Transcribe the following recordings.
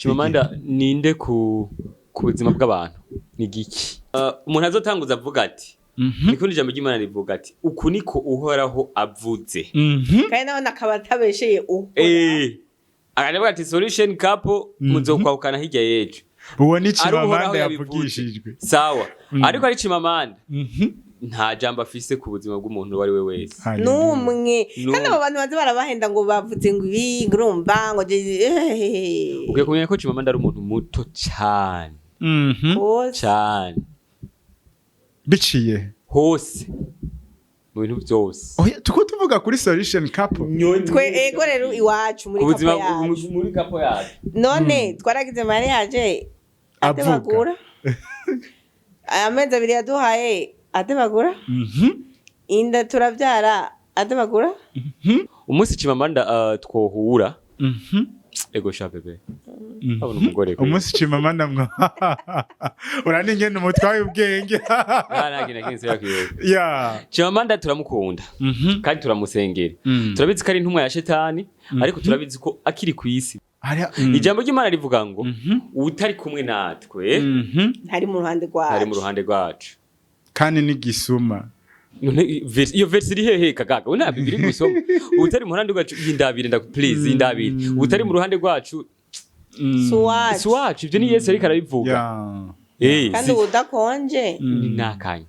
Chimamanda ninde ku buzima bw'abantu? Ni giki umuntu azotanguza avuga ati niko ijambo ry'Imana rivuga ati uku niko Uhoraho avuze. Kandi nawe akaba atabesheye uhora. Akavuga ati solution couple muzokwahukana hirya y'ejo. Uwo ni Ari Uhoraho Chimamanda yabivuze. yavugishijwe. Sawa, ariko ari Chimamanda nta jambo afise ku buzima bw'umuntu uwo ari we wese. Hallelujah. N'umwe. N'umwe. Kandi abo bantu baza barabahenda ngo bavuze ngo ibi, ngo urumva ngo Ukwiye kumenya ko Chimamanda ari umuntu muto cyane. Hose. Cyane. Biciye hose, mu bintu byose. Oya, tuko tuvuga kuri solution couple. Twe ego rero iwacu muri ku buzima couple yacu. Muri couple yacu. None twaragize mariage Avuga. atebagura amezi 2 yaduhaye atebagura inda turabyara atebagura. Umunsi Chimamanda twohura, ego sha bébé, abona umugore kwe. Umunsi Chimamanda mwa uraningene umutwaye ubwenge. Nta kintu na kimwe nsubira kwibuka. Chimamanda turamukunda kandi turamusengera. Turabizi ko ari intumwa ya shetani, ariko turabizi ko akiri ku isi ijambo ry'Imana rivuga ngo utari kumwe natwe Ntari mu ruhande rwacu. Ntari mu ruhande rwacu. Kandi n'igisuma. None iyo verse iri hehe, kagaga? We nta Bibiri gusoma. Utari mu ruhande rwacu, yindabire nda please, yindabire. Utari mu ruhande rwacu Si uwacu. Si wacu. Ibyo ni Yesu ariko arabivuga. Kandi udakonje. Ni nakanya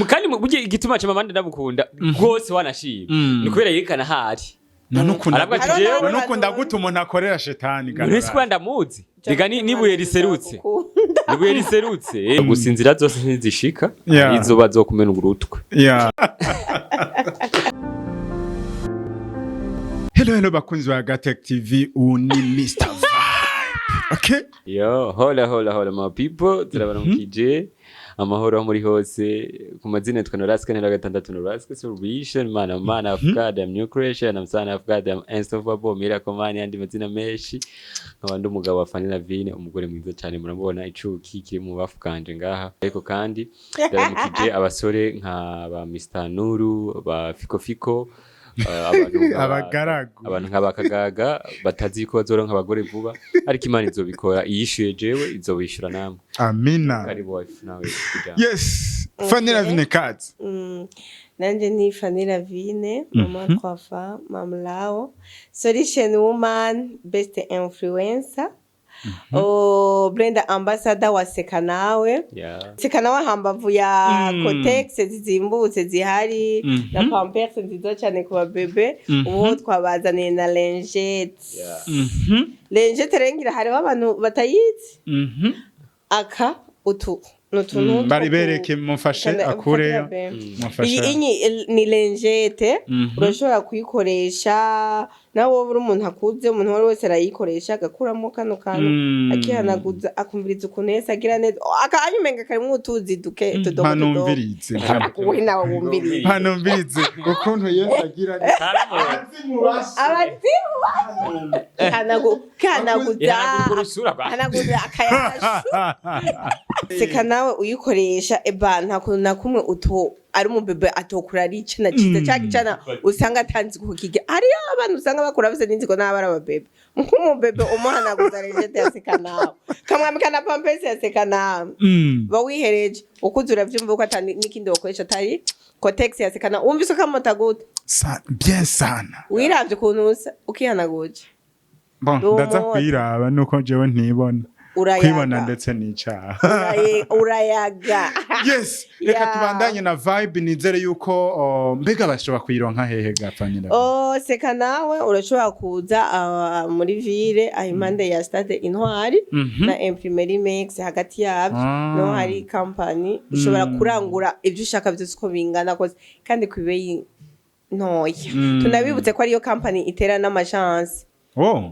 kandi burya igituma Chimamanda ndamukunda rwose wanashima ni kubera yerekana ahari. Nanukunda. Aravuga ati, Hariho jewe n'abandi Nanukunda bantu. gute umuntu akorera shetani? None se kuba ndamuzi rega nibuye riserutse. Gukunda. Nibuye riserutse gusa, inzira zose ntizishika. Izuba zo kumena urutwe. Yeah. Hello, hello bakunzi ba Gatech TV, uyu ni Mr Vibe. Okay? Yo, hola hola hola my people, turabaramukije amahoro aho muri hose. Ku mazina yitwa Noraska ntera gatandatu, Noraska Solution, man man of God, I'm new creation, I'm son of God, I'm unstoppable, miracle man, yandi mazina menshi. Nkaba ndi umugabo wa Fanny Lavine, umugore mwiza cyane murabona icuki kiri mu bafu kanje ngaha. Ariko kandi ndaramukije abasore nka ba Mr Nuru, ba Fiko Fiko, abantu Abagaragu. abantu nka Kagaga batazi ko bazoronka abagore vuba, ariko Imana izobikora. Iyishuye jewe izobishura namwe. Amina. Karibu wife, nawe ijambo. Yes. Fanny Lavine Cards. Nanje ni Fanny Lavine, mama Trois, Mama Lao, solution woman, best influencer. Oh, brand ambassador wa Seka Nawe. Seka Nawe hambavu ya Kotex zizimbutse zihari na Pampers nziza cyane ku babebe, ubu twabazaniye na lingette. Lingette rero ngira hariho abantu batayizi. Aka utu ni utuntu Bari bereke, mufashe akureyo. Mufashe. Iyi inyi ni lingette. Urashobora kuyikoresha nawe wowe uri umuntu akuze, umuntu uwo ari wese arayikoresha, agakuramo kano kantu, akihanaguza, akumviriza ukuntu Yesu agira neza. Akanya umenga karimwo utuzi duke tudogo tudogo. Mpanumvirize. Wowe nawe wumvirize. Mpanumvirize ukuntu Yesu agira neza. Abazimu kanaguza. Ihanagurwa urusura ba. Hanaguza akayaga. Seka Nawe uyikoresha, eba nta kuntu na kumwe uto ari umubebe atokura ari icana ciza ca gicana usanga atanzi kukirya. Hariyo abantu usanga bakura bafise n'inzigo n'aba ari ababebe. Nk'umubebe umuhanaguza lingette ya Seka Nawe, kamwambika na Pampers ya Seka Nawe, ba wihereje ukuze uravyumva ko atani n'ikindi wokoresha atari Kotex ya Seka Nawe. Wumvise ukamota gute? Bien sana. Wiravye ukuntu usa ukihanaguje. Bon, ndaza Rumota. kwiraba nuko jewe ntibona. Urayaga. Kwibona ndetse n'icaha. Urayaga. Yes, reka tubandanye na vibe. Nizere yuko mbega bashobora kuyironka hehe gapfanyira? Oh, Seka Nawe urashobora kuza muri ville aho impande ya stade Intwari na Imprimerie Max, hagati yabyo no hari company. Ushobora kurangura ibyo ushaka byose uko bingana kose kandi ku ibeyi ntoya. Tunabibutse ko ariyo company itera n'amachance. Oh,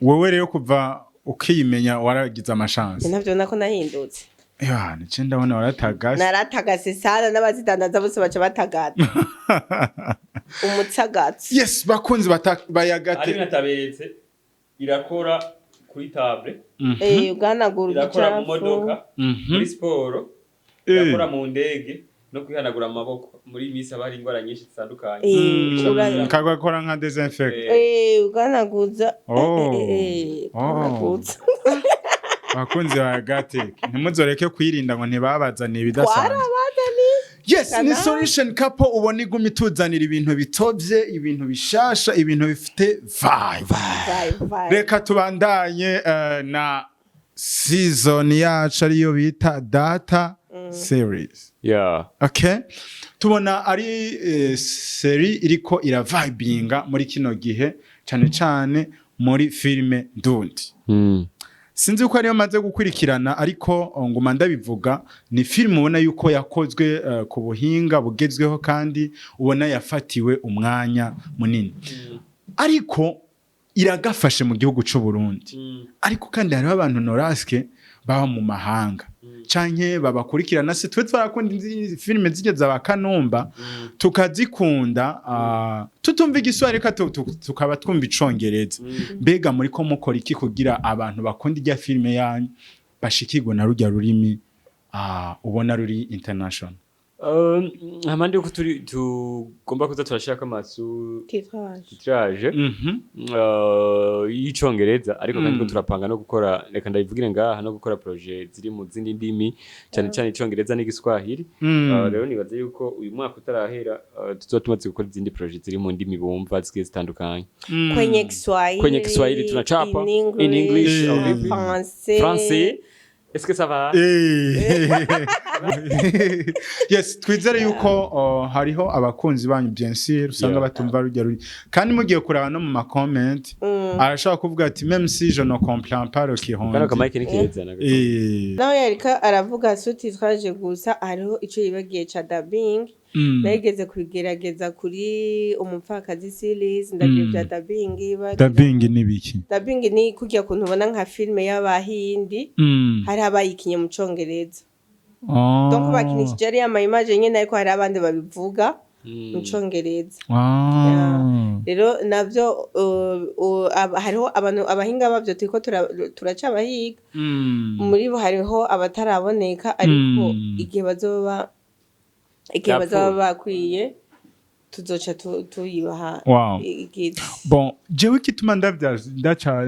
wewe rero kuva ukiyimenya waragize amachance? Navyo nako nahindutse. Ya, nice ndabona waratagase. Naratagase sana, n'abazidandaza bose baca batagata umutsagazi. Yes, bakunzi Ari bayagate. nataberetse irakora kuri table, Uganagura irakora mu uducafu. modoka, muri siporo, irakora mu ndege. No kwihanagura amaboko, muri iyi minsi haba hari indwara nyinshi zitandukanye. Kagakora nka désinfect. Uganaguza. Oh. Uganaguza. Bakunzi ba Gateke, ntimuzoreke kwirinda ngo ntibabazaniye ibidasanzwe. Twarabazaniye. Yes, ni Kana. Solution Couple ubona iguma ituzanira ibintu bitovye, ibintu bishasha, ibintu bifite vibe. Vibe, vibe. Reka tubandanye na season yacu ariyo bita Data Series. Okay, tubona ari série iriko iravibinga muri kino gihe, cane cane muri filime ndundi. Sinzi ko ariyo maze gukurikirana, ariko nguma ndabivuga, ni filime ubona yuko yakozwe ku buhinga bugezweho kandi ubona yafatiwe umwanya munini, ariko iragafashe mu gihugu c'u Burundi. Ariko kandi hariho abantu, Noraske, baba mu mahanga canke babakurikirana. Se twe twarakunda filime zigeze aba Kanumba, tukazikunda tutumva igiswahili, ariko tukaba twumva icongereza. Mbega muri ko mukora iki kugira abantu bakunda irya filime yanyu bashikirwe na rurya rurimi ubona ruri international? Hamande yuko turi tugomba kuza turashaka amasu Titrage. Titrage y'icongereza, ariko kandi ko turapanga no gukora, reka ndabivugire ngaha, no gukora projet ziri mu zindi ndimi, cyane cyane icongereza n'igiswahili. Rero nibaza yuko uyu mwaka utarahera tuzoba tumaze gukora izindi projet ziri mu ndimi bumva zigiye zitandukanye. Kwenye Kiswahili. Kwenye Kiswahili tunachapa. In English. In English, en vipi? français. Français, est-ce que ça va? Yes, twizere yuko hariho abakunzi banyu, bien sûr, usanga batumva rujya ruri, kandi mugiye kuraba no mu ma comment arashobora kuvuga ati: "Même si je ne comprends pas le kirundi." Kano ka mic ni keza na gato. Naho yariko aravuga sous-titrage gusa, hariho ico yibagiye ca dubbing. Nageze kubigerageza kuri Umupfakazi series, ndagira ibya dubbing Dubbing ni biki? Dubbing ni kurya kuntu ubona nka filime y'abahindi, hari abayikinye mu congereza. Donc bakinishije ariya ama image nyene, ariko hari abandi babivuga mu congereza. Rero navyo hariho abantu abahinga bavyo turiko turaca abahiga. Muri bo hariho abataraboneka, ariko igihe bazoba bakwiye, tuzoca tuyibaha. Igiti. Bon, jewe igituma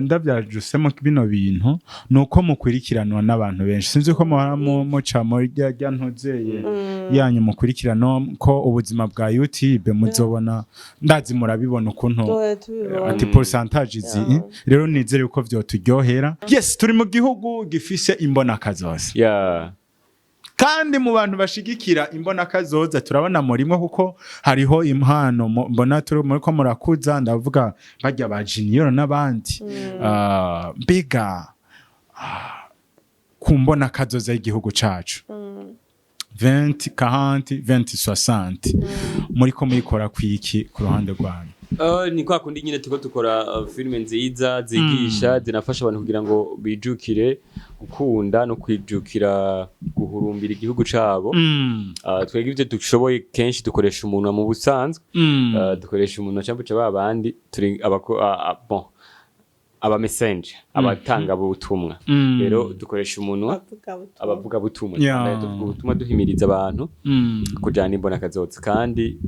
ndavyajusemo bino bintu nuko mukurikiranwa n'abantu benshi. Sinzi ko muhora muca muri rya ntuzeye yanyu mukurikirana ko ubuzima bwa YouTube muzobona, ndazi murabibona ukuntu Duhora tubibona. ati pourcentage izi. Rero nizere yuko vyoturyohera. Yes, turi mu gihugu gifise imbonakazoza. Kandi mu bantu bashigikira imbonakazoza turabona murimwo, kuko hariho impano mbona turi muri ko murakuza, ndavuga barya ba Junior n'abandi. Mbega ku mbonakazoza y'igihugu cacu 20 40 20 60, muri ko muyikora kwiki ku ruhande rwanyu? Ni kwa kundi nyine turiko dukora filime nziza zigisha, zinafasha abantu kugira ngo bijukire gukunda no kwijukira guhurumbira igihugu cabo. Twebwe ivyo dushoboye kenshi dukoresha umunwa mu busanzwe. Dukoresha umunwa cyangwa ba bandi turi abako, bon, aba messenger, abatanga butumwa. Rero dukoresha umunwa, abavuga butumwa. Tuvuga ubutumwa, duhimiriza abantu kujana imbona kazoza. Kandi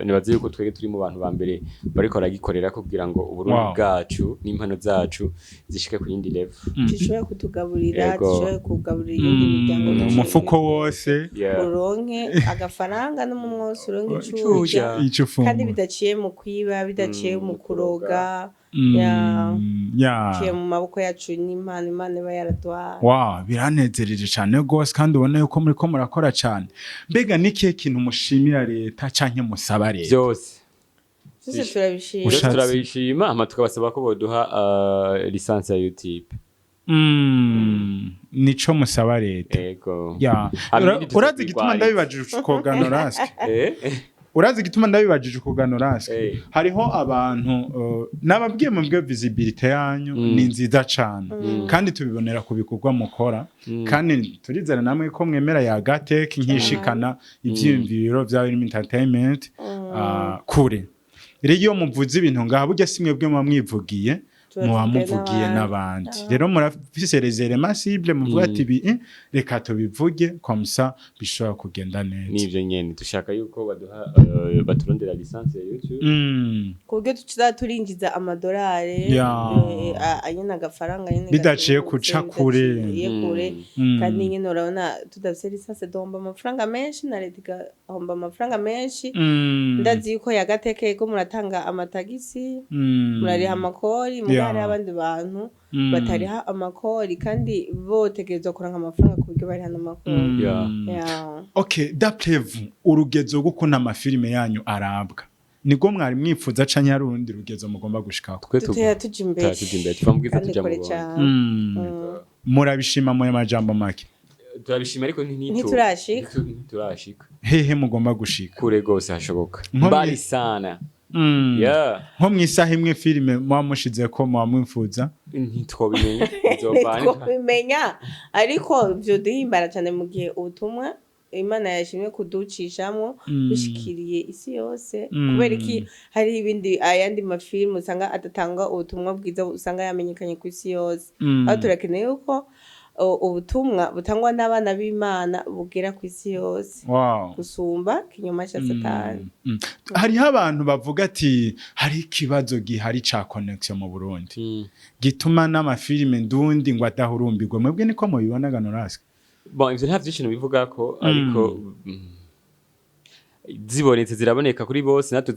nibaze yuko twebwe turi mu bantu ba mbere bariko baragikorera kugira ngo Uburundi bwacu n'impano zacu zishike ku yindi level. Zishobora kutugaburira, zishobora kugaburira iyindi miryango. Umufuko wose. Uronke agafaranga no mu mwose uronke ico Ico urya. urya. Ico ufungura. Kandi bidaciye mu kwiba, bidaciye mu kuroga, biciye mu maboko yacu n'impano Imana iba yaraduhaye. Wow, biranezereje cyane rwose, kandi ubona yuko muri ko murakora cyane. Mbega ni ikihe kintu mushimira leta canke musaba leta? Byose. Byose turabishima. Byose turabishima, hama tukabasaba ko boduha licence ya YouTube. Nico musaba leta? Ego. Ya. Hama ibindi Urazi igituma tuzokwigwariza. ndabibajije uko, Noraske? Eh? Urazi igituma ndabibajije uko, Noraske? Hariho abantu nababwiye mubwe visibility yanyu ni nziza cane, kandi tubibonera ku bikorwa mukora, kandi turizera namwe ko mwemera ya Gatek nkishikana ivyiyumviro vya Birimo Entertainment kure. Rero iyo muvuze ibintu ngaha, burya si mwebwe muba mwivugiye. Tuba Muba tuvugiye muvugiye n'abandi. N'abandi rero murafise les éléments cibles, muvuga ati ibi reka tubivuge comme ça bishobora kugenda neza. Nivyo nyene dushaka yuko baduha baturondera licence ya YouTube. Ku buryo tuza turinjiza amadolari nyine agafaranga nyine Bidaciye gatubutse, kuca kure. Bidaciye kure. Kandi nyine urabona tudafise licence duhomba amafaranga menshi na leta igahomba amafaranga menshi. Ndazi yuko yagatekeye ko muratanga amatagisi, murariha amakori, muga hariho abandi bantu batariha amakori kandi botegerezwa kuranka amafaranga ku buryo bariha n'amakori. Yeah. Okay, d'après vous, urugezo rw'ukuntu amafilime yanyu arabwa nibwo mwari mwifuza canke hari urundi rugezo mugomba gushikako? Twe Tutera tuja imbere. Tutera tuja imbere, tuva mu bwiza kandi tuja mu kure bundi. cane. Murabishima mu majambo make? Turabishima ariko Ntiturashika. Ntiturashika. Hehe mugomba gushika? Kure gose hashoboka. Mbali sana. Yeah. Nko mw'isaha imwe filime muba mushizeko muba mwifuza? Ntitwobimenya, bizovana. Ntitwobimenya, ariko vyoduhimbara cane mu gihe ubutumwa Imana yashimye kuducishamwo bushikiriye isi yose. Kubera iki hari ibindi, ayandi mafilmu usanga adatanga ubutumwa bwiza, usanga yamenyekanye ku isi yose? Aho turakeneye yuko ubutumwa butangwa n'abana b'Imana bugera ku isi yose gusumba kinyoma ca Satani. Hariho abantu bavuga ati hari ikibazo gihari ca connection mu Burundi gituma n'amafilime ndundi ngo adahurumbirwa. Mwebwe niko mubibona, Ganoraske? Bon, ivyo nta vyinshi nobivugako, ariko zibonetse ziraboneka kuri bose, natwe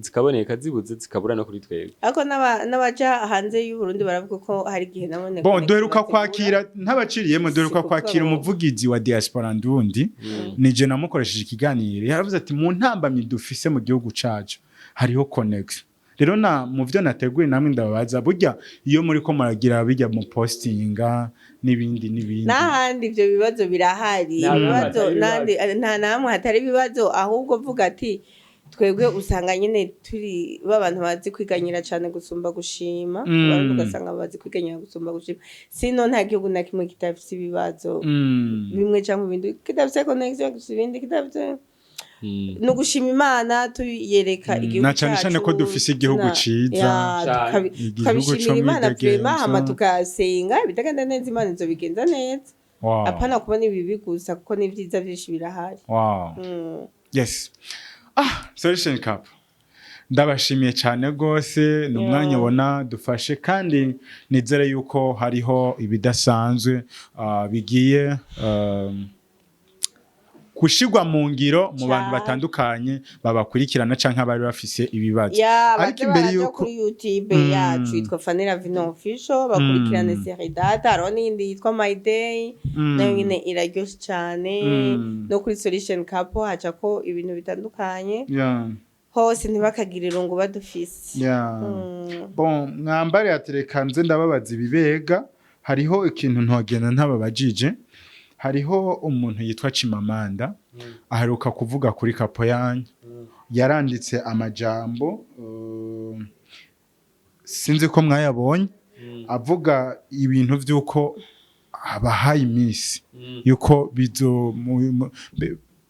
zikaboneka, zibuze zikabura no kuri twebwe. Ariko n'abaja hanze y'Uburundi baravuga ko hari igihe nabone Bon, duheruka kwakira, ntabaciriyemo, duheruka Si kwakira kuvuga ngo- umuvugizi wa diaspora ndundi, nije namukoresheje ikiganiro. Yaravuze ati mu ntambamyi dufise mu gihugu cacu hariho connection. Rero na mu vyo nateguye namwe ndababaza, burya iyo muri ko muragira bijya mu postinga n'ibindi n'ibindi, N'ahandi ivyo bibazo birahari. Nta Ibibazo hamwe hatari. N'ahandi nta namwe hatari ibibazo. Ahubwo vuga ati twebwe usanga nyine turi b'abantu bazi kwiganyira cane gusumba gushima. Abarundi ugasanga bazi kwiganyira gusumba gushima. Sino nta gihugu na kimwe kitafise ibibazo bimwe canke ibindi, kidafise connection, gifise ibindi, kidafise. Ni ugushima Imana tuyereka igihugu Na cane cane ko cacu, dufise igihugu ciza. Ya, Cane. Igihugu tukabishimira Imana c'umwidegemvyo. vraiment, hama tukasenga ibitagenda neza Imana izobigenza neza. Apana kubona ibibi gusa, kuko n'ivyiza vyinshi birahari. Yes, Solution Couple, ndabashimiye cyane rwose. Ni umwanya ubona dufashe kandi nizere yuko hariho ibidasanzwe bigiye gushirwa mu ngiro mu bantu batandukanye babakurikirana canke abari bafise ibibazo. Ya, Ariko baze imbere baraja yuko kuri YouTube yacu yitwa Fanny Lavine Official, bakurikirane série Data. Hariho n'iyindi yitwa My Day, nayo nyine iraryoshe cane. No kuri Solution Couple hacako ibintu bitandukanye. Hose ntibakagira irungu badufise. Bon, mwambare atereka nze ndababaza ibibega. Hariho ikintu ntogenda ntababajije. Hariho umuntu yitwa Chimamanda aheruka kuvuga kuri couple yanyu. Yaranditse amajambo, sinzi ko mwayabonye, avuga ibintu vy'uko abahaye iminsi yuko bizo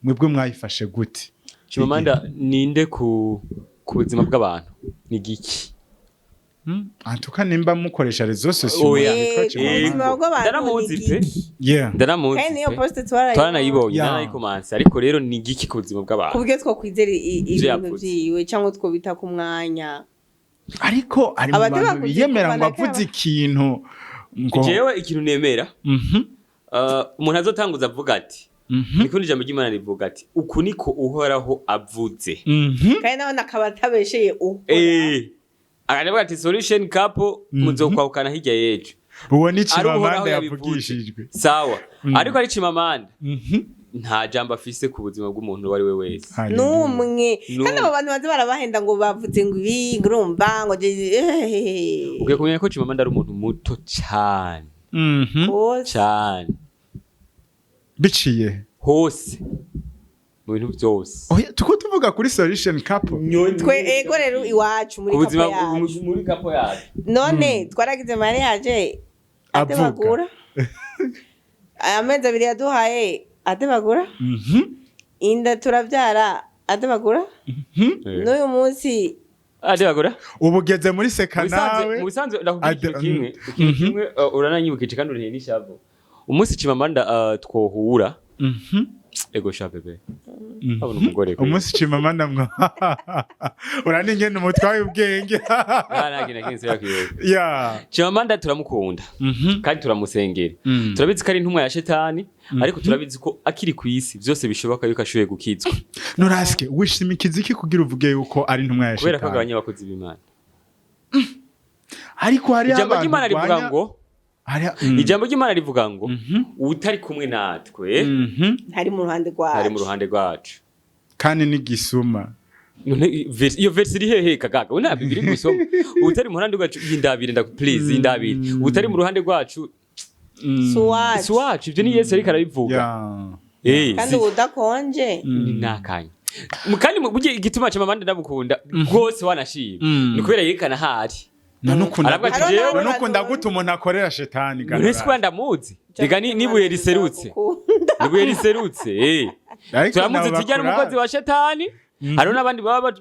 mwebwe mwayifashe gute? Chimamanda ninde ku buzima bw'abantu? Ni giki? Antuka nimba mukoresha réseaux sociaux, Oya. umuntu yitwa Eh, Chimamanda. ubuzima bw'abantu Ndaramuzi ni pe. giki? Ndaramuzi Kandi niyo pe. post twarayibonye. Twaranayibonye. Naranayikomanse, ariko rero ni giki ku buzima Ku bw'abantu? buryo twokwizera Ivyo ibintu yavuze. vyiwe cyangwa twobita ku mwanya. Ariko ari mu Abate bantu bakunze biyemera ngo kuvana avuze kera. ikintu ngo Jewe ikintu nemera, umuntu azotanguza avuga ati niko ijambo ry'Imana rivuga ati uku niko Uhoraho avuze. Kandi nawe akaba atabesheye uhora. Akavuga ati Solution Couple muzokwahukana hirya y'ejo. Uwo ni Ari Uhoraho Chimamanda yabivuze. yavugishijwe. Sawa, ariko ari Chimamanda, nta jambo afise ku buzima bw'umuntu uwo ari we wese. Hallelujah. N'umwe. N'umwe. Kandi abo bantu baza barabahenda ngo bavuze ngo ibi, ngo urumva ngo Ukwiye kumenya ko Chimamanda ari umuntu muto cyane. Hose. Cyane. Biciye hose, mu bintu byose. Oya, tuko tuvuga kuri Solution Couple. Twe ego rero iwacu muri Ku buzima couple yacu. Muri couple yacu. None twaragize mariage Avuga. atebagura amezi 2 yaduhaye atebagura inda turabyara atebagura. N'uyu munsi Adebagura. Ubu ugeze muri seka nawe. Mu bisanzwe ndakubwira ikintu kimwe, ikintu kimwe, urananyibukije kandi urihe n'ishavu. Umunsi Chimamanda twohura, ego sha bébé, abona umugore kwe. Umunsi Chimamanda mwa uraningene umutwaye ubwenge. Nta kintu na kimwe nsubira kwibuka. Chimamanda turamukunda kandi turamusengera. Turabizi ko ari intumwa ya shetani, ariko turabizi ko akiri ku isi byose bishoboka yuko ashoboye gukizwa. Noraske, wishimikiza iki kugira uvuge yuko ari intumwa ya Kubera ko shetani? agabanya abakozi b'Imana. Ariko hariho Ijambo abantu ry'Imana rivuga ngo ijambo ry'Imana rivuga ngo utari kumwe natwe Ntari mu ruhande rwacu. Ntari mu ruhande rwacu. Kandi n'igisuma. None iyo verse iri hehe kagaga? We ntabwo biri gusoma. Utari mu ruhande rwacu, yindabire nda please, yindabire. Utari mu ruhande rwacu Si uwacu. Si wacu. Ibyo ni Yesu ariko arabivuga. Kandi udakonje. Ni nakanya. Kandi burya igituma Chimamanda ndamukunda rwose wanashima ni kubera yerekana ahari. Nanukunda Aravuga ati, Hariho jewe n'abandi nanukunda bantu- gute umuntu akorera shetani? None se kuba ndamuzi rega n'ibuye riserutse, nibuye riserutse eh. Ariko Turamuzi nabo tujya bakora- n'umukozi wa shetani. Hariho n'abandi baba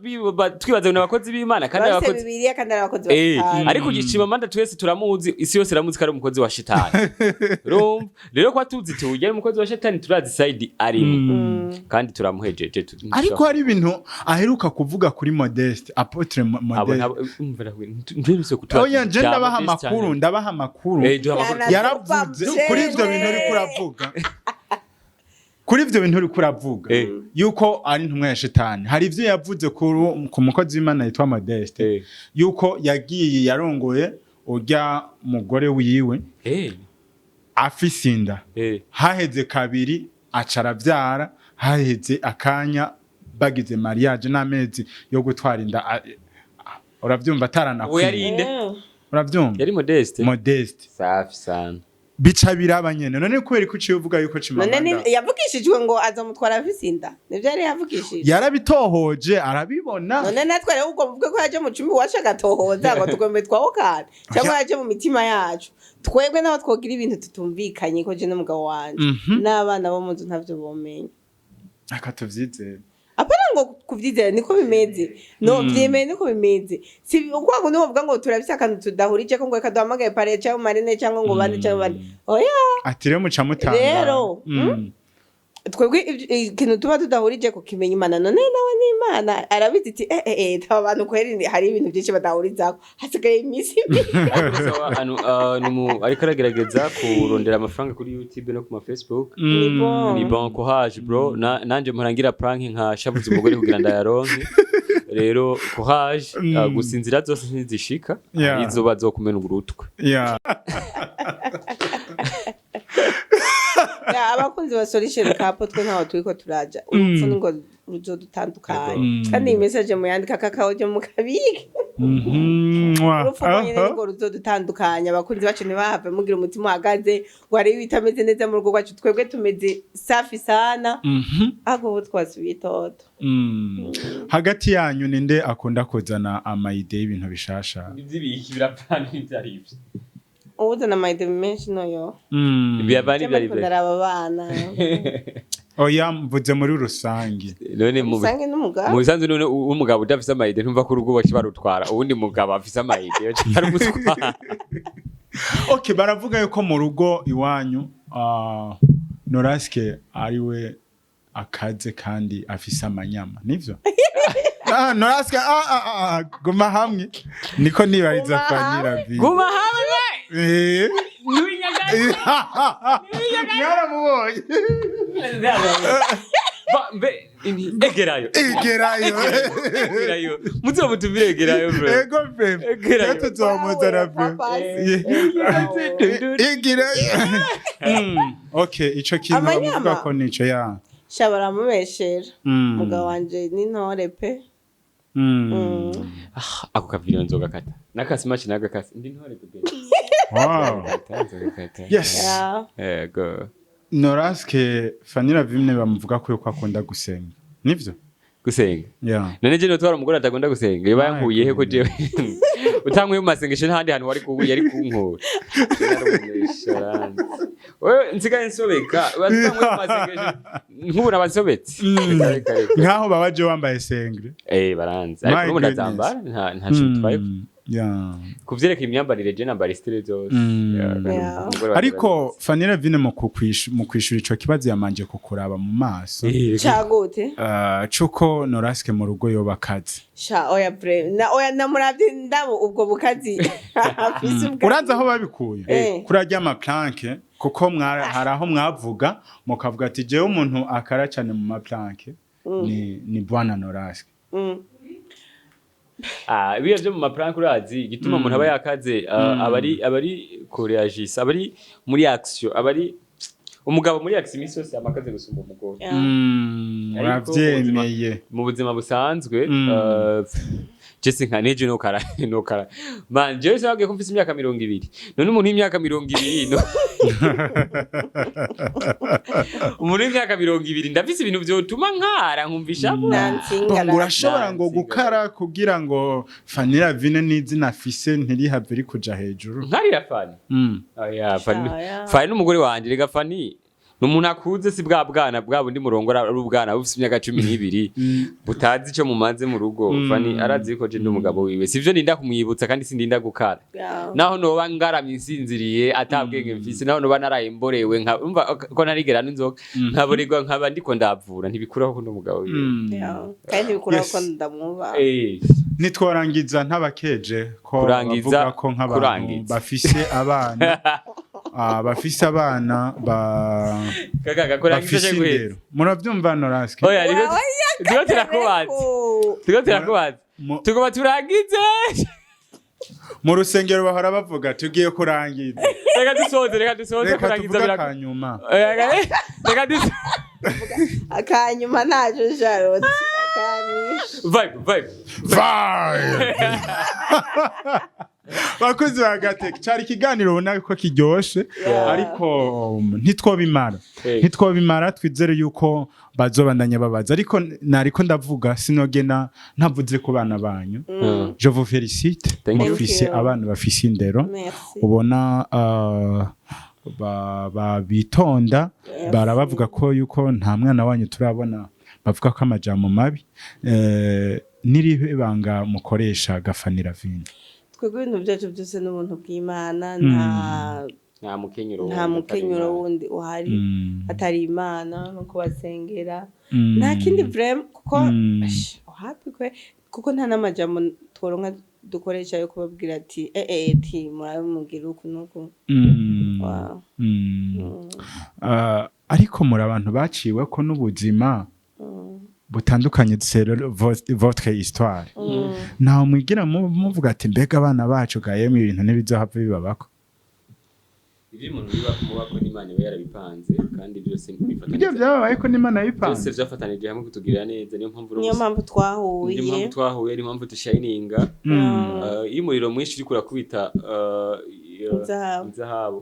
twibaza ngo ni abakozi b'Imana kandi ari Bafise abakozi Bibiliya kandi ari abakozi ba shetani. Ariko Chimamanda twese turamuzi, isi yose iramuzi ko ari umukozi wa shetani. Urumva rero ko tuzi tuwujya ari umukozi wa shetani, turazi side arimo kandi turamuhejeje. Ariko hari ibintu aheruka kuvuga kuri Modeste, apôtre Abo Modeste. Umva ntiberutse kutubaza Oya, nje ibya ndabaha Modeste amakuru, cyane. ndabaha amakuru. Duha amakuru. Yaravuze kuri ivyo bintu uriko uravuga, kuri ivyo bintu uriko uravuga yuko ari intumwa ya shetani. Hari ivyo yavuze ku mukozi w'Imana yitwa Modeste, yuko yagiye yarongoye urya mugore wiwe afise inda, haheze kabiri aca aravyara, haheze akanya bagize mariage n'amezi yo gutwara inda, uravyumva, Uwo ataranakwiye. yari inde? Uravyumva? Yari Modeste. Modeste. Safi sana. Bica biraba nyene. None kubera ko uciye uvuga yuko None Chimamanda yavugishijwe ngo azamutwara afise inda, nivyo yari yavugishije? Yarabitohoje arabibona. None natwe rero ubwo muvuge ko yaje mu cumbi iwacu agatohoza ngo tugombe twawukana, cyangwa yaje mu mitima yacu? Twebwe naho twogira ibintu tutumvikanye ko je n'umugabo wanje, n'abana bo mu nzu ntavyo bomenya. Aka tuvyizere. Apana ngo kuvyizera, niko bimeze. No vyemeye, niko bimeze. Si ukwangu niwo bavuga ngo turafise akantu tudahurije ko ngo reka duhamagaye parrain cyangwa marraine cyangwa ngo bande cyangwa bande, oya. Ati rero muca mutanga. Rero, twebwe ikintu tuba tudahurije ku kimenya Imana. None nawe ni Imana arabizi iti aba bantu kweri hari ibintu byinshi badahurizako, hasigaye iminsi ibiri. Sawa, ariko aragerageza kurondera amafaranga kuri YouTube no ku ma Facebook. Ni bon. Ni bon, courage bro. Nanje mpora prank nka shabuze umugore kugira ndayaronke. Rero courage. Gusa inzira zose ntizishika. Izo bazokumena urutwe. Ya, abakunzi ba Solution Couple, twe ntaho turiko turaja, urupfu ni ngo ruzodutandukanye. Kandi iyi message muyandika kakao ryo mukabike. Mwah. Urupfu rwonyene nirwo ruzodutandukanya. Abakunzi bacu ntibahave mugira umutima uhagaze ngo hariho ibitameze neza mu rugo rwacu. Twebwe tumeze safi sana, ahubwo ubu twasubiye itoto. Hagati yanyu ninde akunda kuzana ama idées y'ibintu bishasha? Ivy'ibiki birapfana n'ivyo ari ivyo. Uwuzana ama idées menshi noyo. Birapfana n'ivyo ari Ariko ivyo. ndaraba abana. Oya, mvuze muri rusange. None mu usange n'umugabo. Mu bisanzwe none umugabo udafise ama idées, ntumva ko urugo baca barutwara uwundi mugabo afise ama idées, baca barumutwara. Okay, baravuga yuko mu rugo iwanyu Noraske ariwe akaze kandi afise amanyama, nivyo? Noraske, guma hamwe, niko nibariza. Guma. Fanira vi Guma hamwe. Mwaramubonye? Mbe egerayo. Igerayo. Egerayo, muzomutumire, egerayo bro. Ego pe. Egerayo. Rero tuzomuzana pe. Igirayo. Okay, ico kintu Amanyama. bamuvuga ko nico ya Sha, baramubeshera. Umugabo wanje n'intore pe. Ah, ako kavideo nzogakata nakasimachi nagakasi ndi ntore bébé. Nzogakata. Yes. Yego. Noraske, Fanira Vimne bamuvuga ko yuko akunda gusenga, nivyo? Gusenga? Yeah. None je notwara umugore atagomba gusenga, yoba yankuye he ko jewe Utankuye mu masengesho, n'ahandi hantu wari yari kunkura. Narumesha ranze. Wewe nsigaye nsobeka, utankuye mu masengesho nk'ubu nabansobetse. Reka, reka, reka. Nkaho babaje wambaye sengre. Eh, baranze, ariko My n'ubu goodness. ndazambara, nta kintu bitwaye. Ku vyerekeye imyambarire, je nambara style zose. Yeah, kandi umugore wanje. Ariko Fanny Lavine mu kwishura ico kibazo yamanje kukuraba mu maso. Eh, reka. Cagute? Cuko Noraske mu rugo yoba akazi. Sha, oya bre na oya, namuravye ndabo ubwo bukazi afise ubwa. Urazi aho babikuye? Eh. Kuri arya ma prank, kuko hari aho mwavuga mukavuga ati: "Jewe umuntu akara cyane mu ma prank ni bwana Noraske." Ah, ibiya vyo mu ma prank, urazi igituma umuntu aba yakaze, aba ari kureagisa, aba ari muri action, aba ari umugabo muri action imisi yose yamakaze gusumba umugore. Ariko Uravyemeye. Mu buzima busanzwe, je sinka neje nokara man, jewe sinabwiye ko mfise imyaka 20. None umuntu w'imyaka 20, no umuntu w'imyaka 20, ndafise ibintu vyotuma nkara nkumva ishavu. Nta. Ngo urashobora ngo Nta. gukara kugira ngo Fanny Lavine n'izina afise ntirihave rikuja hejuru. Nkarira Fani? Oya, Fani. Shaya. Fani n'umugore wanje. Rega Fani ni umuntu akuze, si bwa bwana bwa bundi murongora ari ubwana bufise imyaka 12 butazi ico mumaze mu rugo. Fani arazi ko je ndi umugabo wiwe, sivyo ndinda kumwibutsa kandi sindinda gukara. Naho noba ngaramye nsinziriye atabwenge mfise, naho noba naraye mborewe, nka umva ko narigera n'inzoga nkaborerwa nkaba ndiko ndavura, ntibikuraho ko ndi umugabo wiwe. Kandi bikuraho ko ndamwubaha. Nitworangiza ntabakeje ko Kurangiza, bavuga ko nk'abantu kurangiza. bafise abana, bafise abana ba Kaka, kurangiza bafise cyo guheza. indero, muravyumva Noraske? Oya, turiko turakubaza, turiko turakubaza. Tugomba turangize. Mu rusengero bahora bavuga: "Tugiye kurangiza." Reka dusoze, reka dusoze. Reka Kurangiza tuvuge akanyuma. Oya, reka dusoze. Akanyuma ntaco, Charlotte, akanyisha. Vibe, vibe. Vibe! Bakozi ba Gateka, cari ikiganiro ubona ko kiryoshe, ariko ntitwobimara. Ntitwobimara. Twizere yuko bazobandanya babaza, ariko nariko ndavuga sinogena ntavuze ku bana banyu. Je vous félicite. Thank you. Mufise Thank you. abana bafise indero. Merci. Ubona bitonda. Merci. Barabavuga ko yuko nta mwana wanyu turabona bavuga ko amajambo mabi. N'irihe banga mukoresha, Fanny Lavine? Twebwe ibintu byacu byose n'ubuntu bw'Imana, nta Nta mukenyero nta wundi mukenyero atari. wundi uhari atari Imana no kubasengera. Nta kindi vraiment, kuko ash, happy kwe, kuko nta n'amajambo tworonka dukoresha yo kubabwira ati eh ti murabimugira uku n'uku. Wow. Ariko muri abantu baciwe ko n'ubuzima butandukanye, c'est votre histoire. Ntawe mwigira muvuga ati: "Mbega abana bacu ga yemwe, ibintu ntibizohava bibabako"? Ibyo umuntu biba kumubako n'Imana iba yarabipanze, kandi byose bifatanije. Ibyo byababaye ko n'Imana Byose yabipanze. byafatanije hamwe kutugirira neza, niyo mpamvu Niyo mpamvu twahuye. Niyo mpamvu twahuye, niyo mpamvu dushininga. Iyo umuriro mwinshi uriko urakubita Inzahabu. inzahabu,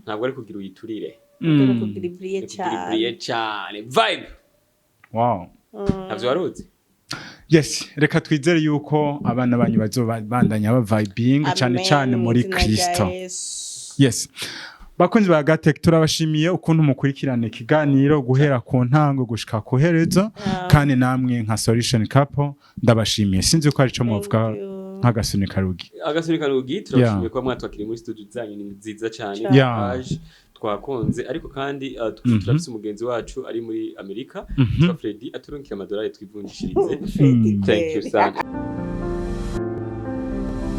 ntabwo ari kugira uyiturire. Dore kugira ibriye Ni kugira cyane. ibriye cyane, vibe. Ntabyo wari uzi? Yes, reka twizere yuko abana banyu bazobandanya bavibinga cyane Amen, cyane muri mu izina rya Kristo. Yesu. Yes, bakunzi ba Gatek, turabashimiye ukuntu mukurikirana ikiganiro guhera ku ntango gushika ku herezo. Kandi namwe nka Solution Couple ndabashimiye. Sinzi ko ari cyo muvuga. Thank you. Nk'agasunika rugi. Agasuri karugi, turabashimiye kuba mwatwakiriye muri studio zanyu, ni nziza cyane. Twaje twakunze, ariko kandi turafise umugenzi wacu ari muri Amerika yitwa Freddy, aturunkiye amadolari twivunjishirize. Freddy Thank you kweli. sana.